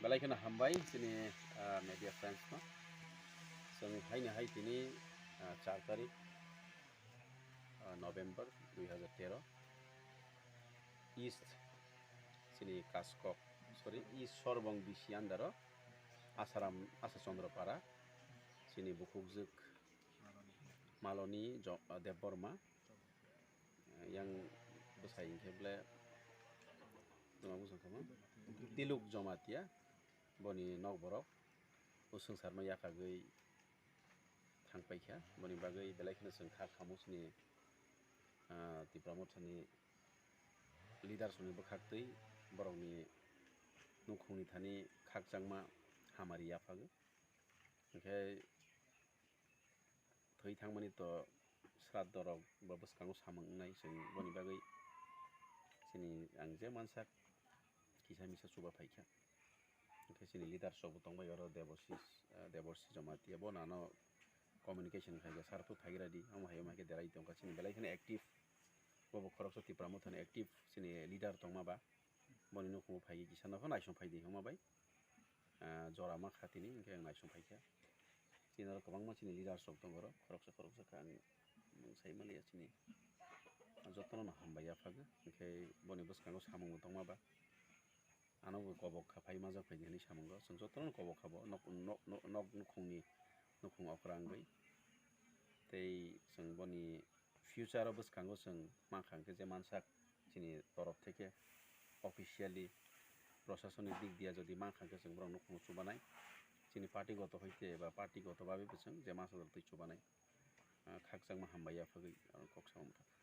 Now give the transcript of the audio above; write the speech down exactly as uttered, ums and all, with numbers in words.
Belai kheno hambai chini, ah, media friends no. Chwng haino hai tini, ah, char tarik, ah, November dui hazar tero, East chini Kaskok, sorry, East Sorbong B C under o Asaram, Asa Chandra Para chini bukhukjwk Maloni Jo-, ah, Debbarma. Yang bwsai hinkhe ble tongma bwsang kama Tiluk Jamatia, boni nokborok o swngcharno yakhagwi thangpaikha. Boni bagwi belai kheno chwng kha khamu chini, ah, Tipra Mothani leaders rokni bwkhaktwi borokni nukhungni thani khakchangma hamari yaphagwi. Hinkhe thwi thangmani to sraddho rok ba bwskango samung wngnai chwng boni bagwi chini ang je mansak kisa misa chuba phaikha. Hinkhe chini leaders rok bo tongbai oro Debosis, ah, Debosis Jamatia bo nano communication khaikha, sir phai radi, omo hai omo hai khe derai tongkha chini belai kheno active. Bo bo khoroksa Tipra Mothani active chini leader tongma ba. Boni nukhungo phaikhe kisa nophano naisong phaidi hwnma bai, ah, jora ma kha tini, hinkhe ang naisong phaikha. Chini oro kwbangma chini leaders rok tongo oro, khoroksa khoroksa khe ang mung sai manliya chini. Jotono no hambai yaphagwi, hinkhe boni bwskango samung bo tongma ba. Ano bo kobok kha phai majak phaidi hinwi samungo. Chwng jotono kobok kha bo nok, nok, nok, nok nukhungni, nukhung okra wngwi. Tei chwng boni future o bwskango chwng mankha hwnkhe je mansak chini torof theke officially prosasonik dik diya jodi mankha hwnkhe chwng borok nukhungo chubanai. Chini party goto hoite ba party goto babe bo chwng je mansa dol twi chubanai. Ah, khakchangma hambai yaphagwi ang kok samung kha.